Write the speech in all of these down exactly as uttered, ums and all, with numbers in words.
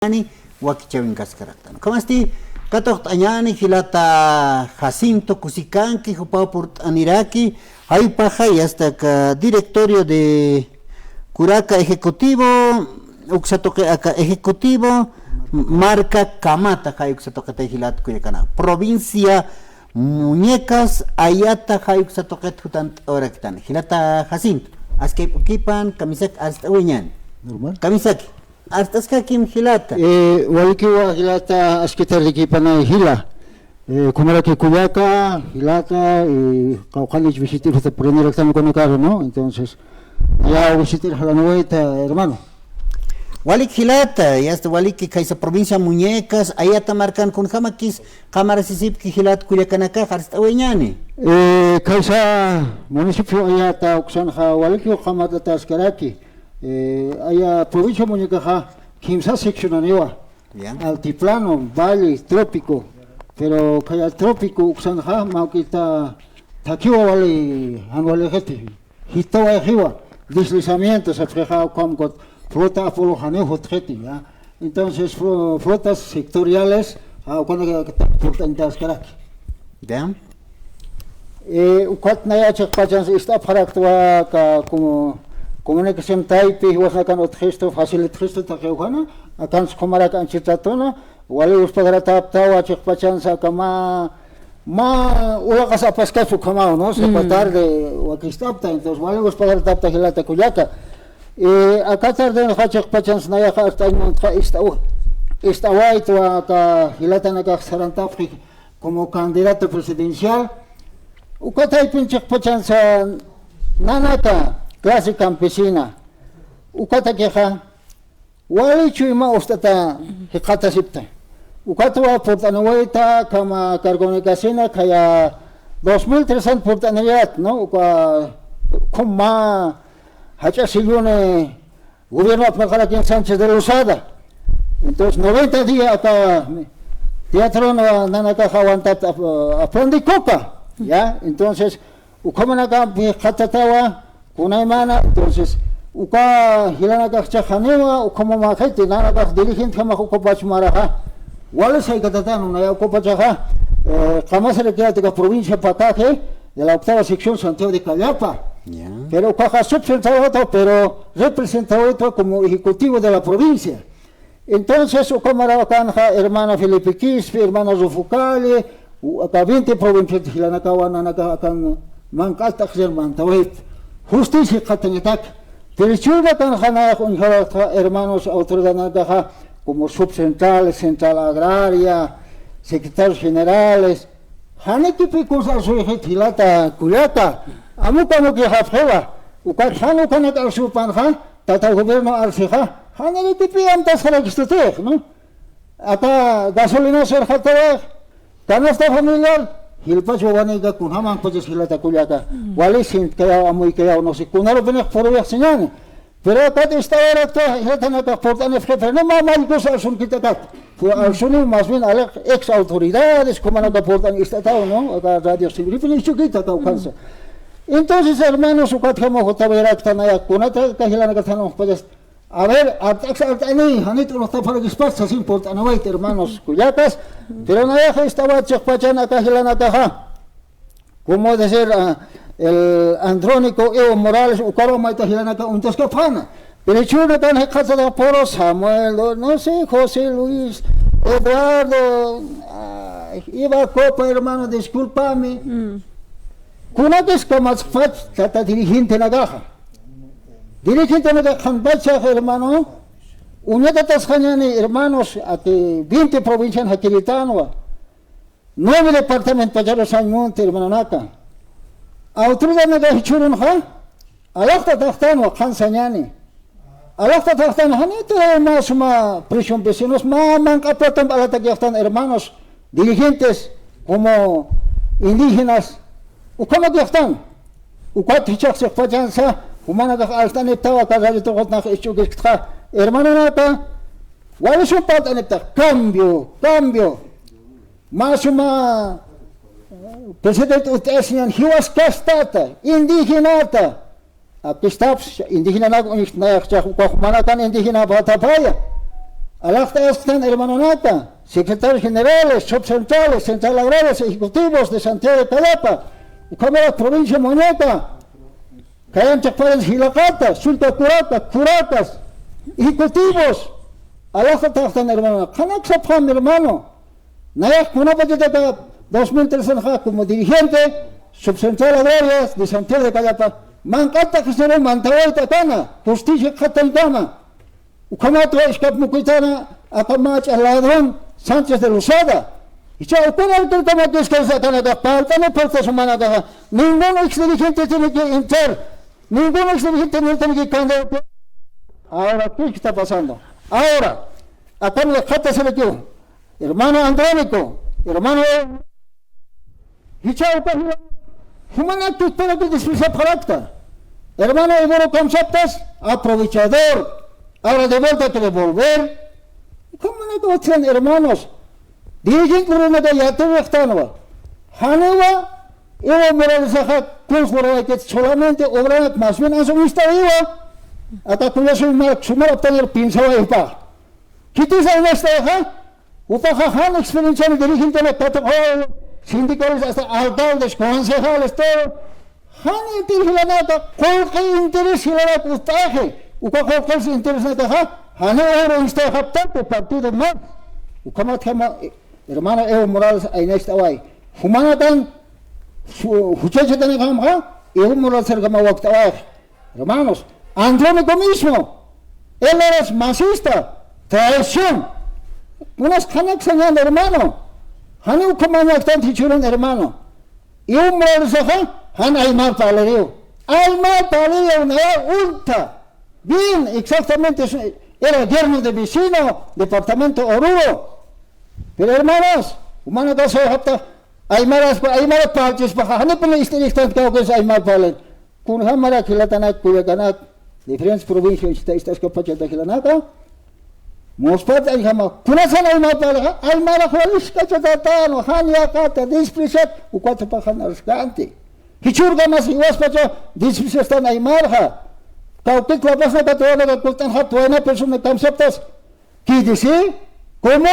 wakichäwinkaskaraktan. Ukhamasti katuqt'añäni jilata Jacinto, kusikanki, jupaw purt'aniraki, jaypaxa, y hasta aka directorio de Curaca ejecutivo, uksa tuqi aka ejecutivo, marka kamata, jay uksa tuqitay jilat kullakanaka. Provincia Muñecas, ayata jay uksa tuqit jutant'awraktan. Jilata Jacinto, askip'ukipan, kamisaki arst'awiñäni. Normal. Kamisaki. Arst'askakim jilata. Eh, walikiwa jilata, askita rikipanay jila. Eh, kumaraki kullaka, jilata, y qawqhanich visitir juta puriniraktan ukanakaru, ¿no? Entonces, ya visitir jalanuwayta, hermano. Walik jilata, y hasta waliki khaysa provincia Muñecas, ayata markan kunjamakis, qamarasisipki jilat kullakanaka, arst'awiñäni. Eh, khaysa municipio ayata uksanxa walikiw qamatataskaraki. Eh, aya provincia Muñecaxa kimsa seccionaniwa. Ya. Altiplano, valle, trópico. Pero khaya trópico uksanxa mawk'ita thakiwa wali, jan walixiti. Jitawayxiwa, deslizamiento, sapxixa ukham ukat flota Apolo janiw jutxiti, ya. Entonces, flo-, flotas sectoriales, a, ukanaka purt'añtaskaraki. Ya. Eh, ukat naya chiqpachansa ist'apxaraktwa aka como comunicación taypi, jiwasnakan utjistu, facilitjistu taqi ujana, akansa jumarak anchhitatuna, wali uspajarataptawa chiqpachansa aka mä, mä ulaqas apaskach ukhamaw, ¿no? Sepa tarde wakist'apta, entonces wali uspajaratapta jilata kullaka. Eh, aka tardenxa chiqpachansa nayaxa arst'añ muntxa ist'aw-, ist'awaytwa aka jilatanakax sarantapxi como candidato presidencial. Uka taypin chiqpachansa nanaka clase campesina. Ukatakixa wali chuyma ust'ata jikxatasipta. Ukatwa purt'aniwayta kama cargonekasina khaya dos mil trescientos purt'aniyät, ¿no? Uka khuma jach'a silluni gobierno apnaqarakin Sánchez de Lozada. Entonces, noventa día aka teatron nanakax aguantapta ap-, aplandi coca, ¿ya? Entonces, ukhamanakampi jikxatatawa, kunaymana, entonces, uka jilanakax chaqaniwa, ukhamamäxiti, nanakax dirigente jamax ukapach maraxa, wali saykatatan, naya ukapachaxa, eh, qamasarakiyatika provincia Pacaje, de la octava sección Santiago de Callapa. Ya. Pero ukaxa subcentralata, pero representawaytwa como ejecutivo de la provincia. Entonces, uka marawakanxa hermana Felipe Quispe, hermana Rufo Calle, u-, aka veinte provincias jilanakawa nanaka akan manq'at aksir mantawayt. Justicia jikxatañatak. Pero chuymakanxa nayax uñjarakta hermanos autoridadnakaxa, como subcentrales, central agraria, secretarios generales, janikipi kunsa arsuyxit jilata kullaka, amukamuki japxiwa, ukat jan ukanak arsupanxa, tata gobierno arsixa, janirikipi amtasxarakistutix, ¿no? Aka gasolinasu irxatawix, canasta familiar, jilpach wawanïka kunjamanpachas jilata kullaka, wali sintkayaw, amuykayaw, no sé, kunarupinix puruyixsiñäni. Pero akat ist'awarakta, jilatanakax purt'anipxi, pero no, mä mallkus arsunkitakat. Pero arsuni más bien alix ex autoridades, ukhamanaka purt'an ist'ataw, ¿no? Aka radio civil, pero ichukita kawkhansa. Entonces, hermanos, ukatjama jutawayrakta naya, kunata aka jilanakax jan uñjpachas. A ver, art'aks art'ani, janit uruxtapxarakispas, sasin purt'anawayt, hermanos, kullakas. Pero nayax ist'awat chiqpachan aka jilanakaxa. Como decir, ah, el Andrónico Evo Morales, ukaru mayta jilanaka uñtaskapxäna. Pero jichhürunakan jikxatatapxuru Samuel, no, no sé, José Luis, Eduardo, ay, Eva Copa, hermano, discúlpame. Kunakis kamaskpach tata dirigentenakaxa. Dirigentenakax qhanpachax, hermano, uñatatasxañäni, hermanos, aka veinte provincian jakiritanwa. Nueve departamento pacharu sañ munti, hermanonaka. Autoridadnaka jichhürunxa, alaxtataxtanwa, qhan sañäni. Alaxtataxtan, janiti mä suma presión vecinos, mä manq'a platamp alatakixtan, hermanos, dirigentes, como indígenas, ukhamakixtan. Ukat jichhax chiqpachansa, jumanakax arst'aniptawa, aka radio tuqitnax isch'ukisktxa, hermanonaka, wali sum parlt'aniptax, cambio, cambio. Mä suma presidente ut'asiñan jiwas castata, indigenata. Akistapsa, indigenanak uñjtnayaxchax, ukax jumanakan indigenap jatapaya. Alaxta asktan hermanonaka, secretarios generales, subcentrales, central agrarias, ejecutivos de Santiago de Callapa, ukhamara provincia Moñoca, kayan chiqparin jilaqata, sullka kuraka, kurakas, ejecutivos, alaxta taxtan hermano, qhanak sapxam hermano, nayax kunapachataka dos mil tres anxa como dirigente, subcentral agrarias de Santiago de Callapa, manq'ata qisnirun mantawayta kana, justicia qhatankama, ukhamatwa iskapmukuytana, aka mach'a ladrón Sánchez de Lozada. Icha ukuna alcalde como que es que sacan acá, falta, no falta su mano acá. Ningún ex dirigente tiene que entrar, ningún ex dirigente no tiene que candidatar. Ahora, ¿qué está pasando? Ahora, acá me falta ser aquí. Hermano Andrónico, hermano Jichhawpa jila, jumanak tuktarapi despreciapxarakta. Hermano Ibero kamsaptas, aprovechador. Ahora de vuelta quiere volver. Jumanak otran hermanos. Dirigente urunaka yatiwixtanwa. Janiwa, Evo Moralesaxa, kuns luraykit solamente obranak más bien asumista iwa. Ata kuya sumar, sumar aptanir piensawa ipa. Khitis aynastayxa, jupaxa jan experiencian dirigentena katuqaw, sindicales, hasta alcaldes, concejales, todo. Jan inter jilanaka, qullqi interés jilanaka ut'axi, uka qullqis interesnakaxa, jani oro instaxaptaki partido más. Ukhamat jama, hermano Evo Morales, aynastaway. Jumanatan, ju-, juchachatanakama, Evo Morales sarkama wakt'away. Hermanos, Andrónico mismo, él era masista, traición. Unas qhanak sañan, hermano. Jani ukhamañaktan jichhürun, hermano. Y un Moralesaxa, jan aymar parlariw. Aymar parlariw, naya ulta. Bien, exactamente, es, era yerno de vecino, departamento Oruro. Pero hermanos, humana casa, hapta, aymar, aymar, parches, paja, jani puni ist'irixtan, kawkis aymar parlariw. Kunjamarak jilatanak, kullakanak, diferentes provincias, ista, ista, iskapachata jilanaka. Muspat aljama, kunasan aymar parlaxa, aymarax waliskachatatäna, jan yaqata, despreciat, ukat jupax jan arskanti. Jichhürkamas jiwaspacha, despreciastan aymarxa. Kawkit lapasnaka tuwanaka, kult'anxa, tuwayna persona kamsaptas. ¿Qué dice? ¿Cómo?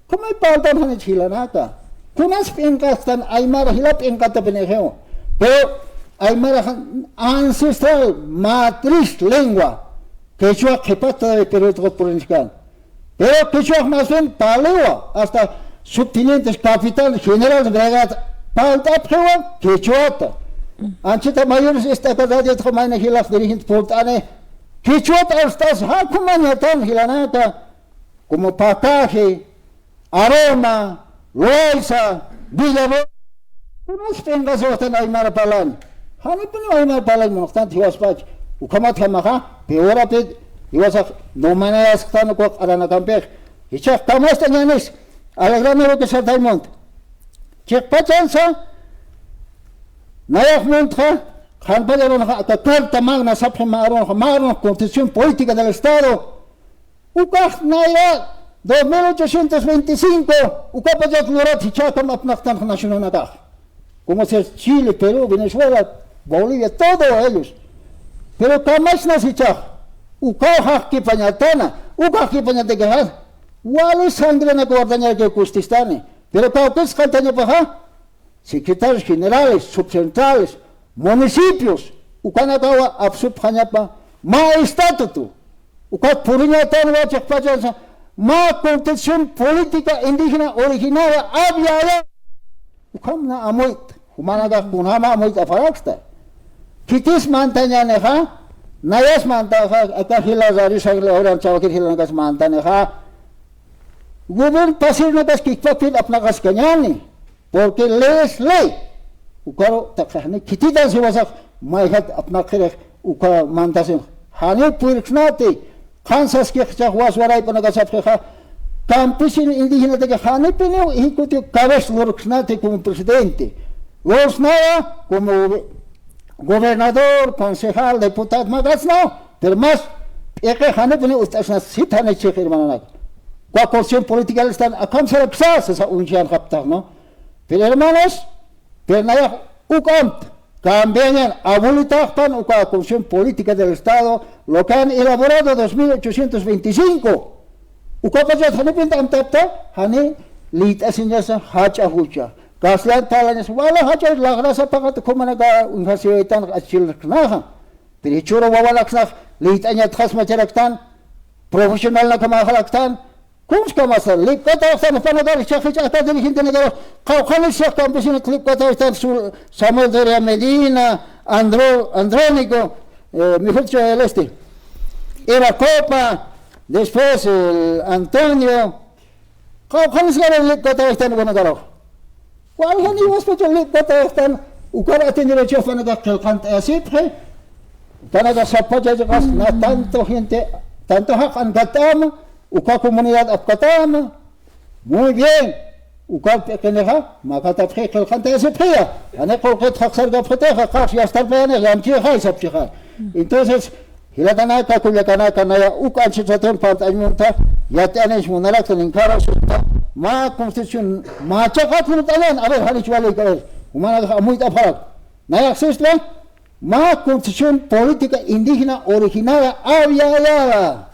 ¿Cómo hay paltan janich jilanaka? Kunas p'inqastan aymara jila p'inqatapinixiw. Pero aymara jan ancestral, matriz, lengua. Quechua qhipasta de Perú tuqut puriniskan. Pero quechua más bien paliwa, hasta subtenientes, capitán, general de brigada, palt'apxiwa quechuata. Anchita mayores esta radio txamayna jilax dirigente pult'ani. Quechuata hasta jakumañatan jilanaka. Como Pacaje, Aroma, Loaiza, Villarro-, unas p'inqasiwastan aymara parlani. Janipuni aymara parlani munxtanti jiwaspach. Ukhamat jamaxa, peorapi, jiwasax, no manera asktana kuq aranakampix. Jichhax kamasta ñanis, alegrame lo que salta el mundo. Chiqpachansa, nayax muntxa, qhanpallarunxa, aka carta magna sapxi ma'arunxa, ma'arunxa Constitución Política del Estado, ukax naya dos mil ochocientos veinticinco, ukapachat lurat jichhäkam apnaqtanxa nacionanakax. Como ser Chile, Perú, Venezuela, Bolivia, todos ellos. Pero kamachnas jichhax, ukaw jaqkipañatana, ukax kipañatakixa, wali sangrenak wartañaraki kustistani. Pero kawkis qalltañapaxa, secretarios generales, subcentrales, municipios, ukanakawa apsupxañapa mä estatuto, ukat puriñatanwa chiqpachansa, mä constitución política indígena originaria, abyaya, ukamna amuyt, jumanakax kunjama amuyt'apxarakta. Khitis mantañänixa, nayas mantaxa, aka jila rari sangre oran chawakir jilanakas mantanixa, gobierno pasirnakas kikpapir apnaqaskañäni. Porque ley es ley. Ukaru taqi jani khititan siwasax mayjat apnaqirix uka mandación. Jani puyirksnati, qhan saskix jichhax was warayp'unakasapxixa, campesino indígenataki janipiniw ejecutivo cabeza lurksnati como presidente. Lursnaya como gobernador, concejal, diputado, makatsnaw, pero más p'iqi janipiniw ucht'aksnati, sit janichix hermanonak. Uka constitución política listan akham saraksa, sasa uñchanxaptax, ¿no? Pero hermanos, pero nayax uk'amp, cambiañan, abuelitaxpan uka Constitución Política del Estado, lo que han elaborado dos mil ochocientos veinticinco. Ukapachat janipinta amtapta, jani liyt'asiñasa jach'a jucha. Kaslan talañasa, wala jach'a lagrasa paqat ukhumanaka uñjasiwaytan achilknaxa. Pero jichhüru wawanaksnax liyt'añatxas macharaktan, profesionalnakamäxaraktan, kunskhamasa, lipkataxtan jupanakar jichhax jichha aka dirigentenakar, qawqhanis jichhax campesino lipkataxtan, Samuel Doria Medina, Andro-, Andrónico, eh, mejor dicho, el este, Eva Copa, después el Antonio, qawqhanis lipkataxtan jupanakar. Waljan jiwaspacha lipkataxtan, ukar atendiruchix jupanakax qillqant'ayasipxi, jupanakax sapacha chiqas na tanto gente, tanto jaq'ankatama, uka comunidad apkatama, muy bien, uka p'iqinixa, makatapxi qillqant'ayasipxiya, jani qullqit jaqsarkapxitixa, qax yastarpayanix, yamchixay sapchixay. Entonces, jilatanaka, kullakanaka, naya uk anchhit ratun pant'añ munta, yatiyaniñ munarakta, ninkara sutta, mä constitución, mä chaqat muntañan, a ver, janich walïk, a ver, jumanakax amuyt'apxarak. Nayax sistwa, mä constitución política indígena originaria aviayala.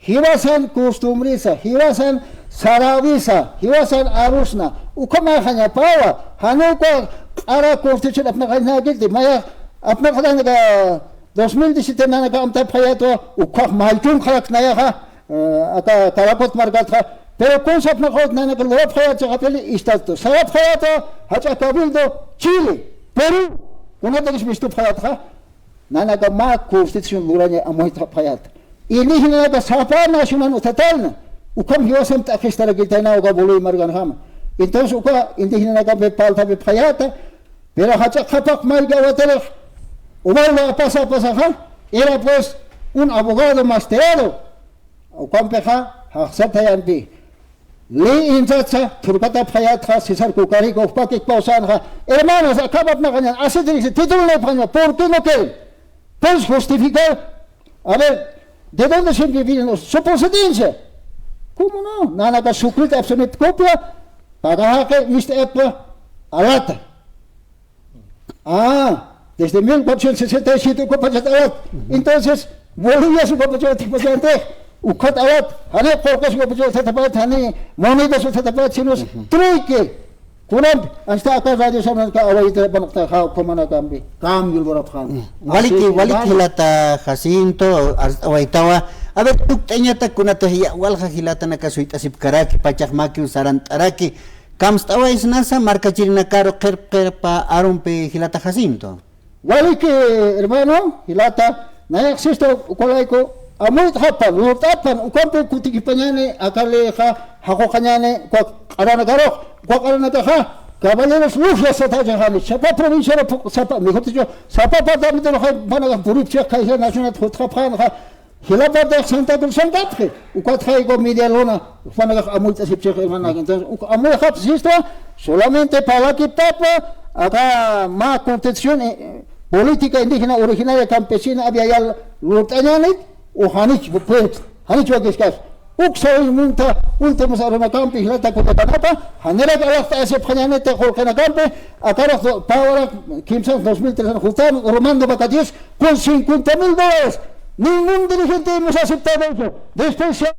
Jiwasan costumbresa, jiwasan saräwisa, jiwasan arusna, ukhamaxañapawa, jan uka q'ara constitución apnaqañäkiti, maya apnaqañaka dos mil diecisiete nanaka amtapxayätwa, ukhax mayt'unkxarak nayaxa, eh, aka Caracuat markatxa, pero kunsa apnaqawayt nanaka lurapxayät chiqapili estatuto, sarapxayätwa, jach'a cabildo, Chile, Perú, kunatakis mistupxayätxa, nanaka mä constitución luraña amuyt'apxayät. Indígenanaka sapa nacionan utjatäna, ukham jiwasam t'aqhistarakitayna uka Bolivia markanjama. Entonces uka indígenanakampi parltapipxayäta, pero jach'a qhapaq mayki awatarix, umalwa apasa apasaxa, era pues un abogado masterado, ukampixa jaqsatayampi. Ley intsatsa, thurkatapxayätxa, César Cocarico, uk pakik pawsänxa, hermanos, akham apnaqañan, así dirigir, título no paña, ¿por qué no quieren? ¿Puedes justificar? A ver, ¿de dónde se viene su procedencia? ¿Cómo no? Nanaka sucrit absonit copia, pagajaque, viste, alata. Ah, desde mil cuatrocientos sesenta y siete ukapachat awat. Entonces, Bolivia ukapachat tipachante, ukat awat, jani qullqis ukapachat utjatapat, jani monedas utjatapat, sino trueque. Kunampi, hasta acá Radio San Juan, acá, awayta, panaqta, ja, ukhamanakampi cambio lurapxän. Waliki, así, waliki, hermano. Jilata Jacinto, arst'awaytawa. A ver, tukt'añata kunata jiya, walja jilatanaka suyt'asipkaraki, pachax makiw sarant'araki. Kamst'awaysnasa markachirinakaru qhirp qhirpa arumpi jilata Jacinto. Waliki, hermano, jilata, nayax sistwa ukalayku, amuyt'apxän, lurt'apxän, ukampi kutikipañäni, aka leyxa, jaquqañäni, uka q'aranakarux, uka q'aranakaxa, caballeros logias satacha jani, sapa provinciaru, sapa, mejor dicho, sapa departamentoruxa, jupanakax puripchix, kaysa nacional, jutxapxänxa, jilapatix Santa Cruz sankapxi, ukatxa aka media luna, jupanakax amuyt'asipchix, hermana. Entonces, uk amuyxapxi sistwa, solamente parlakiptapxi, aka mä constitución, eh, política indígena originaria campesina aviayal lurt'añänit, o janich, pues, janich wakiskas. Uk sawiñ munta, últimos arunakampi, jilata kullakanaka, janirak alaxt'asipxañäniti qullqinakampi, akarak do-, pä warak, kimsa dos mil tres jutan, urumando vaca diez, con cincuenta mil dólares. Ningún dirigente hemos aceptado eso. Después se ha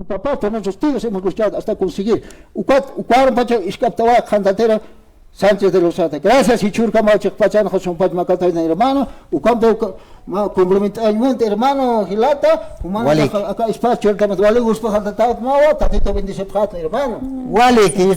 Papás, tenemos testigos, hemos luchado hasta conseguir. Ukat, ukarumpacha iskaptawa qhantatira Sánchez de Lozada. Gracias, jichhürkamaw chiqpachanxa sumpach makatayna, hermano. Ukampi uka, ma, complementariamente, hermano, jilata, humana. Walik. Aka, aka espacio, hermano, wali guspa jaltatawt mawa, Tatito bendecipxätna, hermano. Walik,